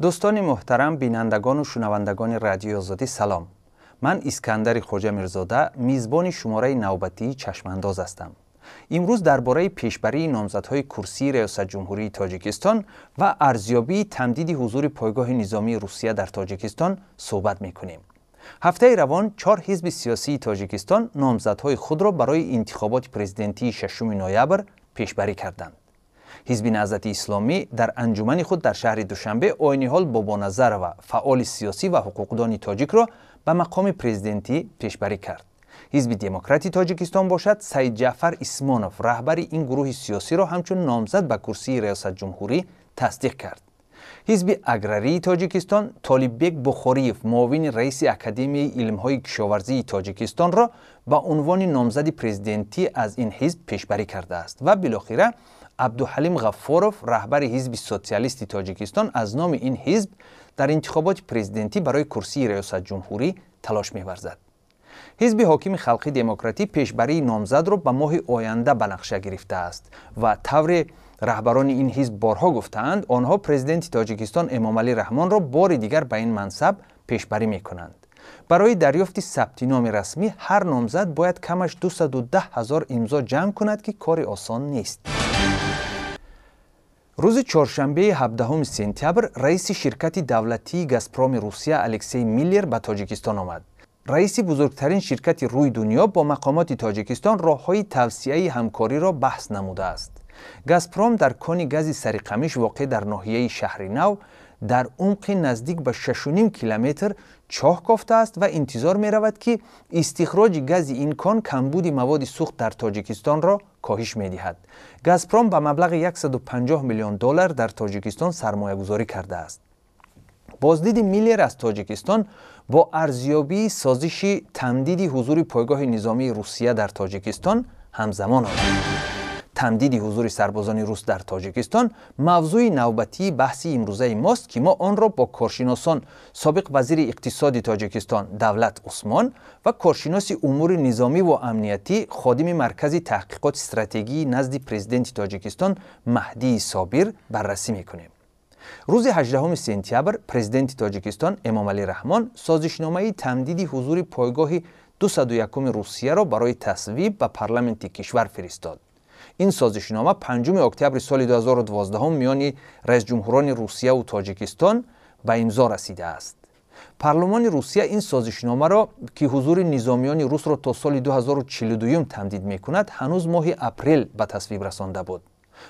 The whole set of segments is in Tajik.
Дӯстони муҳтарам, бинандагону шунавандагони Радиои Озодӣ, салом. Ман Искандари Хоҷамирзода, мизбони шумораи навбатии Чашмандоз ҳастам. Имрӯз дар бораи пешбарии номзадҳои курсии Риёсатҷумҳурии Тоҷикистон ва арзёбии тамдиди ҳузури пойгоҳи низомии Русия дар Тоҷикистон суҳбат мекунем. Ҳафтаи равон чор ҳизби сиёсии Тоҷикистон номзадҳои худро барои интихоботи президентии 6 ноябр пешбарӣ карданд. Ҳизби Наҳзати Исломӣ дар анҷумани худ дар шаҳри Душанбе Ойниҳол Бобоназарова, фаъоли сиёсӣ ва ҳуқуқдони тоҷикро ба мақоми президентӣ пешбарӣ кард. Ҳизби Демократи Тоҷикистон бошад, Саидҷаъфар Исмонов, раҳбари ин гурӯҳи сиёсиро ҳамчун номзад ба курсии риёсатҷумҳурӣ тасдиқ кард. Ҳизби Аграрии Тоҷикистон Толиббек Бухориев, муовини раиси Академияи илмҳои кишоварзии Тоҷикистонро ба унвони номзади президентӣ аз ин ҳизб пешбарӣ кардааст ва билохира Абдуҳалим Ғаффоров, раҳбари Ҳизби Социалисти Тоҷикистон, аз номи ин ҳизб дар интихоботи президентӣ барои курсии риёсатҷумҳурӣ талош меварзад. Ҳизби ҳокими Халқи Демократӣ пешбарии номзадро ба моҳи оянда ба нақша гирифтааст ва тавре раҳбарони ин ҳизб борҳо гуфтаанд, онҳо президенти Тоҷикистон Эмомалӣ Раҳмонро бори дигар ба ин мансаб пешбарӣ мекунанд. Барои дарёфти сабти номи расмӣ ҳар номзад бояд камаш 210 ҳазор имзо ҷамъ кунад, ки кори осон нест. Рӯзи чоршанбеи 17 сентябр раиси ширкати давлатии Газпроми Русия Алексей Миллер ба Тоҷикистон омад. Раиси бузургтарин ширкати рӯи дунё бо мақомоти Тоҷикистон роҳҳои тавсеаи ҳамкориро баҳс намудааст. Газпром дар кони гази Сариқамиш, воқеъ дар ноҳияи Шаҳринав, дар умқи наздик ба 6,5 километр чоҳ кофтааст ва интизор меравад, ки истихроҷи гази ин кон камбуди маводи сӯхт дар Тоҷикистонро коҳиш медиҳад. Газпром ба маблағи 150 миллион доллар дар Тоҷикистон сармоягузорӣ кардааст. Боздиди Миллер аз Тоҷикистон бо арзёбии созиши тамдиди ҳузури пойгоҳи низомии Русия дар Тоҷикистон ҳамзамон омад. Тамдиди ҳузури сарбозони рус дар Тоҷикистон мавзӯи навбатии баҳси имрӯзаи мост, ки мо онро бо коршиносон, собиқ вазири иқтисоди Тоҷикистон Давлат Усмон ва коршиноси умури низомиву амниятӣ, ходими Маркази таҳқиқоти стратегии назди президенти Тоҷикистон Маҳдии Собир баррасӣ мекунем. Рӯзи 18 сентябр президенти Тоҷикистон Эмомалӣ Раҳмон созишномаи тамдиди ҳузури пойгоҳи 201 Русияро барои тасвиб ба парламенти кишвар фиристод. Ин созишнома 5 октябри соли 2012 миёни раисҷумҳурони Русияву Тоҷикистон ба имзо расидааст. Парлумони Русия ин созишномаро, ки ҳузури низомиёни русро то соли 2042 тамдид мекунад, ҳанӯз моҳи апрел ба тасвиб расонда буд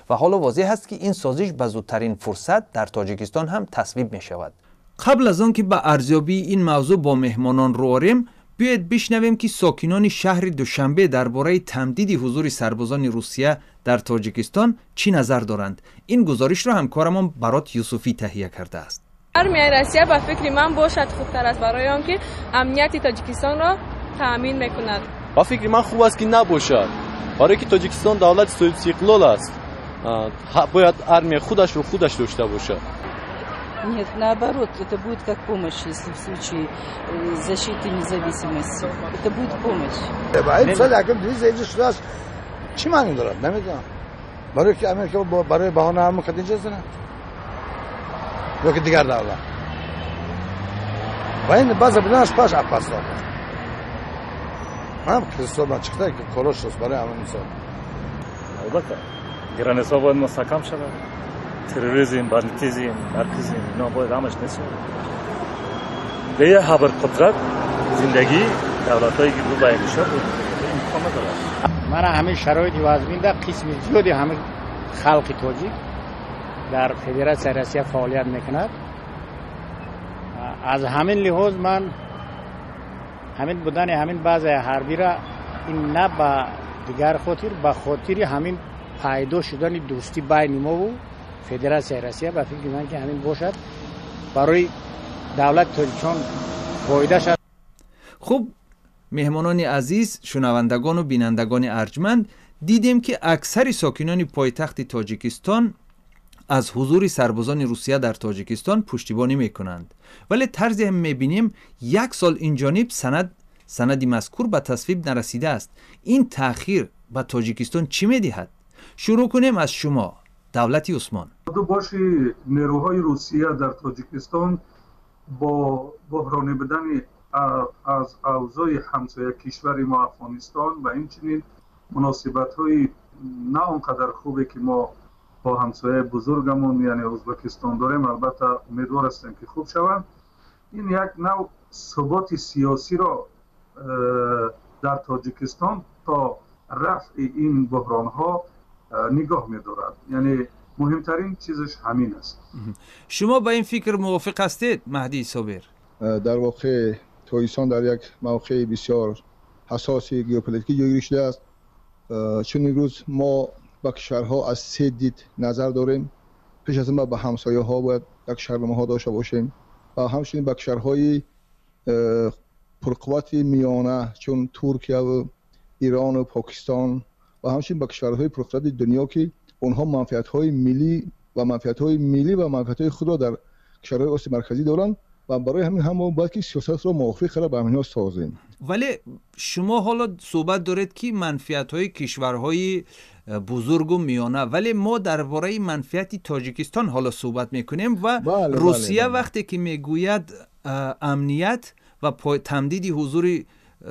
ва ҳоло возеҳ аст, ки ин созиш ба зудтарин фурсат дар Тоҷикистон ҳам тасвиб мешавад. Қабл аз он ки ба арзёбии ин мавзӯъ бо меҳмонон рӯ орем, биёед бишнавем, ки сокинони шаҳри Душанбе дар бораи тамдиди ҳузури сарбозони Русия дар Тоҷикистон чӣ назар доранд. Ин гузоришро ҳамкорамон Барот Юсуфӣ таҳия кардааст. Армияи Россия ба фикри ман бошад хубтар аст, барои он ки амнияти Тоҷикистонро таъмин мекунад. Ба фикри ман, хуб аст, ки набошад, барое ки Тоҷикистон давлати соҳибистиқлол аст, бояд армия худашро худаш дошта бошад. Нет, наоборот, это будет как помощь, если в случае защиты независимости. Это будет помощь. Соли акм 200 шудааст, чӣ маъне дорад, намедонам. Барои ки Америка барои баҳона ҳама кад инҷа занад ё ки дигар давлат ва ин баъза буданаш паш опасно. Ман кристо чиқта колош шуд барои ҳама мисол. Албатта, граница бояд мустаҳкам шавад. Терроризм, бандитизм, наркизм, ино бояд ҳамаш нест шавад. Бе абарқудрат зиндагӣ давлатҳое ки рӯ ба инкишоф имкон надорад. Мана, ҳамин шароити вазминда қисми зиёди ҳамин халқи тоҷик дар Федератсияи Россия фаъолият мекунад. Аз ҳамин лиҳоз ман ҳамин будани ҳамин базаи ҳарбира ин на ба дигар хотир, ба хотири ҳамин пайдо шудани дӯстӣ байни мову Федератсияи Россия, ба фикри ман, ки ҳамин бошад, барои давлати Тоҷикистон фоида шад. Хуб, меҳмонони азиз, шунавандагону бинандагони арҷманд, дидем, ки аксари сокинони пойтахти Тоҷикистон аз ҳузури сарбозони Русия дар Тоҷикистон пуштибонӣ мекунанд, вале тарзе мебинем, як сол инҷониб санади мазкур ба тасвиб нарасидааст. Ин таъхир ба Тоҷикистон чӣ медиҳад? Шурӯъ кунем аз шумо, Давлати Усмон. Боши нерӯҳои Русия дар Тоҷикистон бо буҳронӣ будани аз авзои ҳамсоя кишвари мо Афғонистон ва инчунин муносибатҳои на он қадар хубе, ки мо бо ҳамсояи бузургамон, яъне Ӯзбекистон дорем, албатта умедвор ҳастем, ки хуб шаванд. Ин як нав суботи сиёсиро дар Тоҷикистон то рафъи ин буҳронҳо нигоҳ медорад. Яъне муҳимтарин чизаш ҳамин аст. Шумо ба ин фикр мувофиқ ҳастед, Маҳдӣ Собир? Дар воқеъ Тоҷикистон дар як мавқеи бисёр ҳассоси геополитикӣ ҷойгир шудааст, чун имрӯз мо ба кишварҳо аз се дид назар дорем. Пеш аз ҳама ба ҳамсояҳо бояд як шартномаҳо дошта бошем ва ҳамчунин ба кишварҳои пурқуввати миёна, чун Туркияву Ирону Покистон, ва ҳамчунин ба кишварҳои пурқудрати дунё, ки онҳо манфиатҳои миллӣ ва манфиатҳои худро дар кишварҳои Осиёи Марказӣ доранд ва барои ҳамин ҳам мо бояд ки сиёсатро мувофиқ карда ба ҳаминҳо созем. Вале шумо ҳоло суҳбат доред, ки манфиатҳои кишварҳои бузургу миёна, вале мо дар бораи манфиати Тоҷикистон ҳоло суҳбат мекунем ва Русия вақте ки мегӯяд амният ва тамдиди ҳузури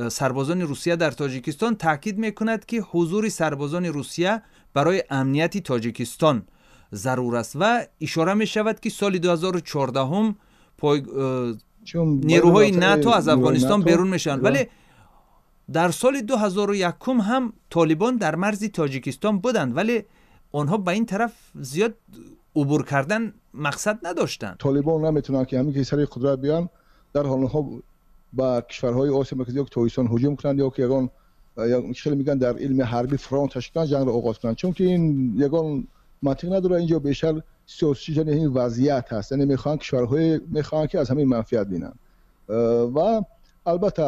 сарбозони Русия дар Тоҷикистон, таъкид мекунад, ки ҳузури сарбозони Русия барои амнияти Тоҷикистон зарур аст ва ишора мешавад, ки соли 2014 нерӯҳои НАТО аз Афғонистон берун мешаванд, вале дар соли 2001 ҳам толибон дар марзи Тоҷикистон буданд, вале онҳо ба ин тараф зиёд убур кардан мақсад надоштанд. Толибон наметавонанд, ки ҳамин ки сари қудрат биёянд, дар ҳол онҳо ба кишварҳои Осиёи Марказӣ ё Тоҷикистон ҳуҷум кунанд, ё ки ягон, хеле мегӯянд, дар илми ҳарбӣ фронт ташкил кунанд, ҷангро оғоз кунанд, чунки ин ягон мантиқ надорад. Инҷо бештар сиёсӣ шудани ин вазъият ҳаст, яъне мехоҳанд, кишварҳое мехоҳанд, ки аз ҳамин манфиат бинанд. Ва албатта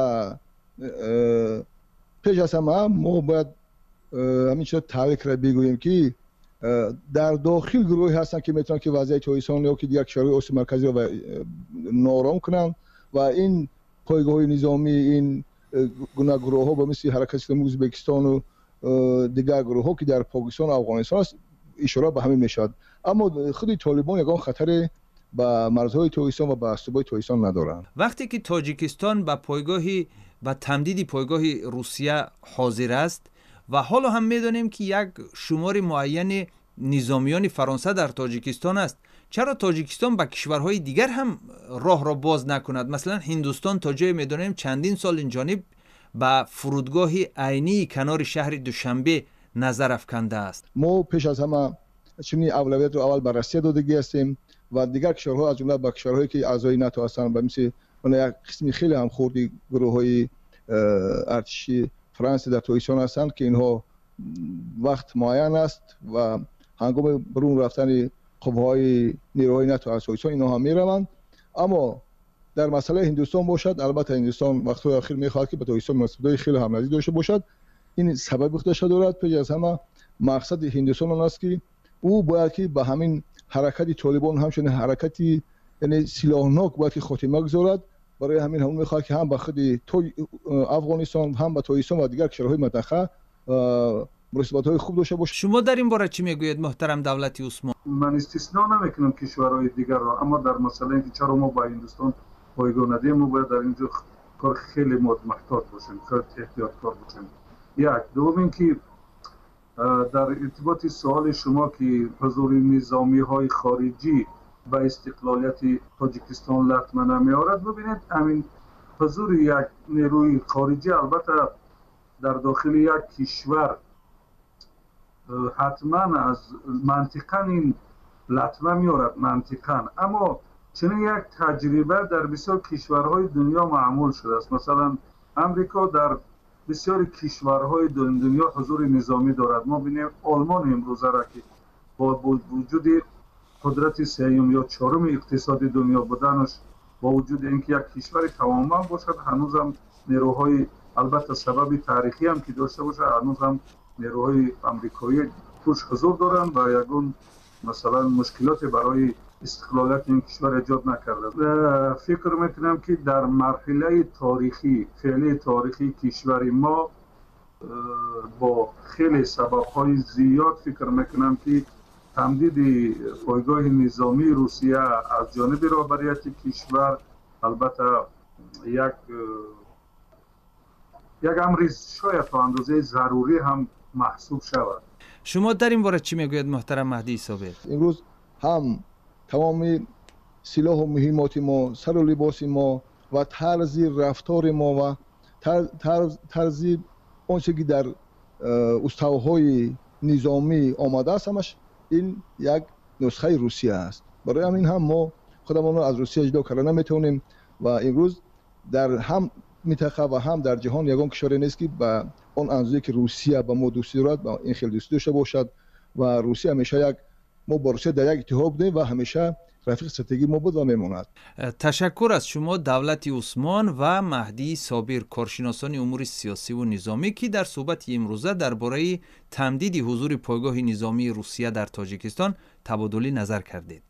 пеш аз ҳама мо бояд ҳамин чизро таърих карда бигӯем, ки дар дохил гурӯҳе ҳастанд, ки метавонанд, ки вазъияти Тоҷикистон ё ки дигар кишварҳои Осиёи Марказиро ноором кунанд ва ин пойгоҳҳои низомӣ, ин гуна гурӯҳҳо ба мисли Ҳаракати Исломии Ӯзбекистону дигар гурӯҳҳо, ки дар Покистон, Афғонистон аст, ишора ба ҳамин мешавад. Аммо худи толибон ягон хатаре ба марзҳои Тоҷикистон ва ба суботи Тоҷикистон надоранд. Вақте ки Тоҷикистон ба тамдиди пойгоҳи Русия ҳозир аст ва ҳоло ҳам медонем, ки як шумори муайяни низомиёни Фаронса дар Тоҷикистон аст, чаро Тоҷикистон ба кишварҳои дигар ҳам роҳро боз накунад? Масалан, Ҳиндустон то ҷое медонем чандин сол инҷониб ба фурудгоҳи айнии канори шаҳри Душанбе назар афкандааст. Мо пеш аз ҳама чунин авлавиятро аввал ба Россия додагӣ ҳастем ва дигар кишварҳо, аз ҷумла ба кишварҳое, ки аъзои НАТО ҳастанд, ба мисли як қисми хеле ҳам хурди гурӯҳҳои артиши Фаронса дар Тоҷикистон ҳастанд, ки инҳо вақт муайян аст ва ҳангоми берун рафтани қувваҳои нерӯҳои НАТО аз Тоҷикистон инҳо ҳам мераванд. Аммо дар масъалаи Ҳиндустон бошад, албатта Ҳиндустон вақтҳои охир мехоҳад, ки ба Тоҷикистон муносибатҳои хеле ҳам наздик дошта бошад. Ин сабаби худашро дорад. Пеш аз ҳама мақсади Ҳиндустон он аст, ки ӯ бояд ки ба ҳамин ҳаракати толибон ҳамчунин ҳаракати, яъне силоҳнок, бояд ки хотима гузорад. Барои ҳамин ҳам мехоҳад, ки ҳам ба худи Афғонистон, ҳам ба Тоҷикистон ва дигар кишварҳои минтақа муносибатҳои хуб дошта бошад. Шумо дар ин бора чӣ мегӯед, муҳтарам Давлати Усмон? Ман истисно намекунам кишварҳои дигарро, аммо дар масъалае, ки чаро мо ба Ҳиндустон пойгоҳ надиҳем, мо бояд дар инҷо кор хеле муҳтот бошем, хеле эҳтиёткор бошем. Як дуввум ин ки дар иртиботи суоли шумо, ки ҳузури низомиҳои хориҷӣ ба истиқлолияти Тоҷикистон латма намеорад, бибинед, ҳамин ҳузури як нерӯи хориҷӣ албатта дар дохили як кишвар ҳатман аз мантиқан ин латма меорад, мантиқан. Аммо чунин як таҷриба дар бисёр кишварҳои дунё маъмул шудааст. Масалан, Амрико дар бисёри кишварҳои дунё ҳузури низомӣ дорад. Мо бинем Олмон имрӯзаро, ки бо вуҷуди қудрати сеюм ё чоруми иқтисоди дунё буданаш, бо вуҷуди ин ки як кишвари тавонманд бошад, ҳанӯзам нерӯҳои, албатта сабаби таърихӣ ҳам ки дошта бошад, ҳанӯзам нерӯҳои амрикоӣ туш ҳузур доранд ва ягон, масалан, мушкилоте барои истиқлолияти ин кишвар эҷод накарда. Фикр мекунам, ки дар марҳилаи торихӣ, феълии торихии кишвари мо бо хеле сабабҳои зиёд, фикр мекунам, ки Тамдиди пойгоҳи низомии Русия аз ҷониби роҳбарияти кишвар албатта як амри шояд то андозаи зарурӣ ҳам маҳсуб шавад. Шумо дар ин бора чӣ мегӯяд, муҳтарам Маҳдии Собир? Имрӯз ҳам тамоми силоҳу муҳиммоти мо, сару либоси мо ва тарзи рафтори мо ва тарзи он чизе ки дар уставҳои низомӣ омадааст, ҳамаш ин як нусхаи Русия аст. Барои ҳамин ҳам мо худамонро аз Русия ҷудо карда наметавонем ва имрӯз дар ҳам минтақа ва ҳам дар ҷаҳон ягон кишваре нест, ки ба он андозае ки Русия ба мо дӯстӣ дорад, ба ин хел дӯстӣ дошта бошад. Ва Русия ҳамеша як, мо бо Русия дар як иттиҳод будем ва ҳамеша рафиқи стратегии мо буд ва мемонад. Ташаккур аз шумо, Давлати Усмон ва Маҳдии Собир, коршиносони умури сиёсиву низомӣ, ки дар суҳбати имрӯза дар бораи тамдиди ҳузури пойгоҳи низомии Русия дар Тоҷикистон табодули назар кардед.